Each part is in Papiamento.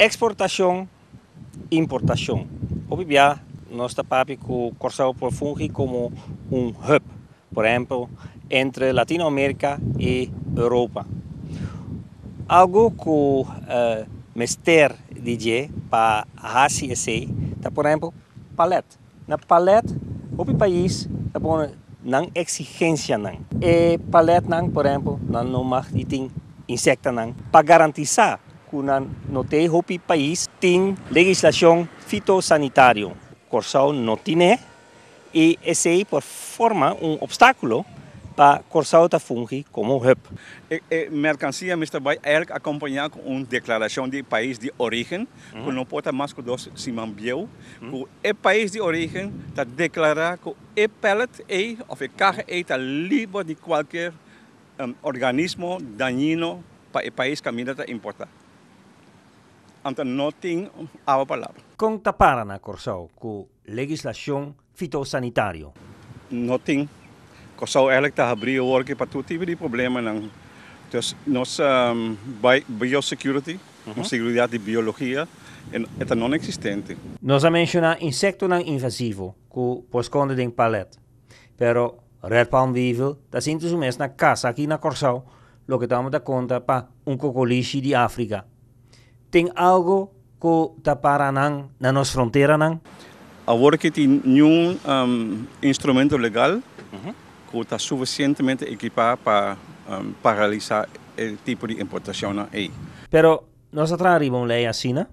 Eksportashon, importashon. Hopi bia nos ta papia ku Kòrsou por fungi komo un hub, por ehèmpel entre Latinoamérika i Europa. Algu ku mester di dje pa hasi esei ta por ehèmpel palèt. Na palèt hopi pais ta pone nan eksigensianan. E palètnan por ehèmpel nan no mag di tin insektonan pa garantisá ku nan no te hopi pais tin legislashon fitosanitario. Kòrsou no tine i esei por forma un opstákulo pa Kòrsou ta fungi komo hub. E merkansia mester bai eigenlijk akompañá ku un deklarashon di pais di orígen, ku no por ta mas ku dos siman bieu, ku e pais di orígen ta deklará ku e pallet ei òf e kaha ei ta liber di kualker organismo dañino pa e pais kaminda ta importá. Anto no tin awa pa laba. Kon ta para na Kòrsou ku legislashon fitosanitario? No tin. Kòrsou eigenlijk ta habrí awor ki pa tur tipo di problemanan. Dus nos biosecurity, nos seguridat di biologia, e ta non eksistente. Nos a menshoná insektonan invasivo ku por skonde den palet, pero Red Palm Weevil ta sinti su mes na kas aki na Kòrsou, loke ta konta pa un kokolishi di Afrika. Tin algu ku ta para nan na nos fronteranan? Awor ku tin niun instrumento legal ku ta sufisientemente ekipá pa paralisá e tipo di importashonnan ei. Pero nos a traha riba un lei asina?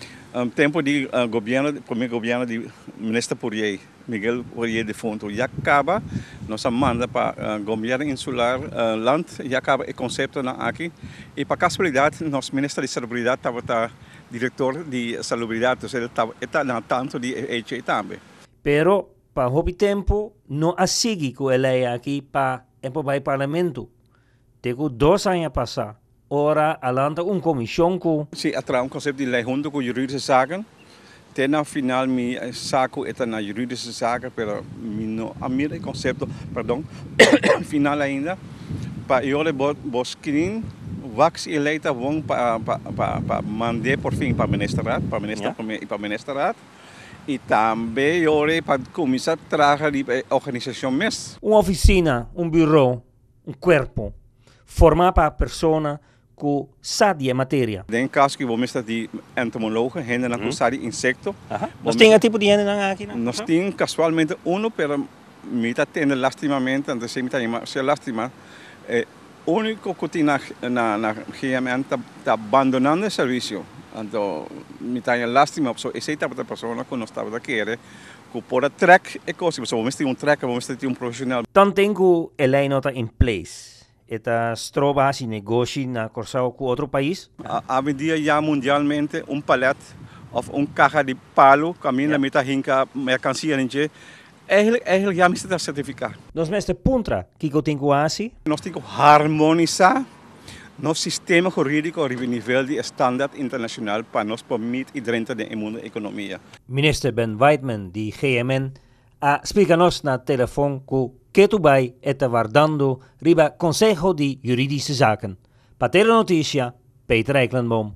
Tempu di gobièrnu, promé gobièrnu di Minister Pourier, Miguel Pourier defuntu, ya kaba nos a manda pa gobièrnu insular Land ya kaba e konseptonan aki i pa kasualidat nos Minister di Salubridat tabata direktor di Salubridat, dus e ta na tantu di e hecho ei tambe. Pero pa hopi tempu no a sigui ku e lei aki pa e por bai parlamentu. Te ku 2 aña pasá ora a lanta un komishon ku. Si, a traha un konsepto di lei huntu ku Juridische Zaken. Te na final mi sa ku e ta na Juridische Zaken, pero mi no a mira e konsepto, perdon, final ainda. Pa e ora bo skrin wak si e lei ta bon pa pa mand'é por fin pa Ministerraad, pa Minister Prome i pa Ministerraad. I tambe e ora pa kuminsá traha riba e organisashon mes. Un ofisina, un buro, un kuerpo formá pa persona ku sa di e materia. Den kaso ku bo mester di entomologen, hendenan ku sa di insekto. Nos tin e tipo di hendenan aki na Kòrsou? Nos tin kasualmente unu, pero mi ta tende lastimamente, anto esei mi ta yama sea lastima, e úniko ku tin na na GMN ta bandonando e servisio. Anto mi ta haña lastima pasobra esei tabata e persona ku nos tabata kere ku por a trek e kos, pasobra bo mester tin un trekker, bo mester tin un profeshonal. Tanten ku e lei no ta in place, e ta stroba hasi negoshi na Kòrsou ku otro pais? Awendia ya mundialmente un palet òf un kaha di palu kaminda mi ta hinka merkansia den dje, eigenlijk eigenlijk ya mester ta sertifiká. Nos mester puntra kiko tin ku hasi? Nos tin ku harmonisá nos sistema hurídiko riba e nivel di e standaard internashonal pa nos por meet i drenta den e mundu ekonomia. Minister Ben Whiteman di GMN a splika nos na telefon ku ketu bai e ta wardando riba Konseho di Juridische Zaken. Pa Telenoticia, Peter Eikelenboom.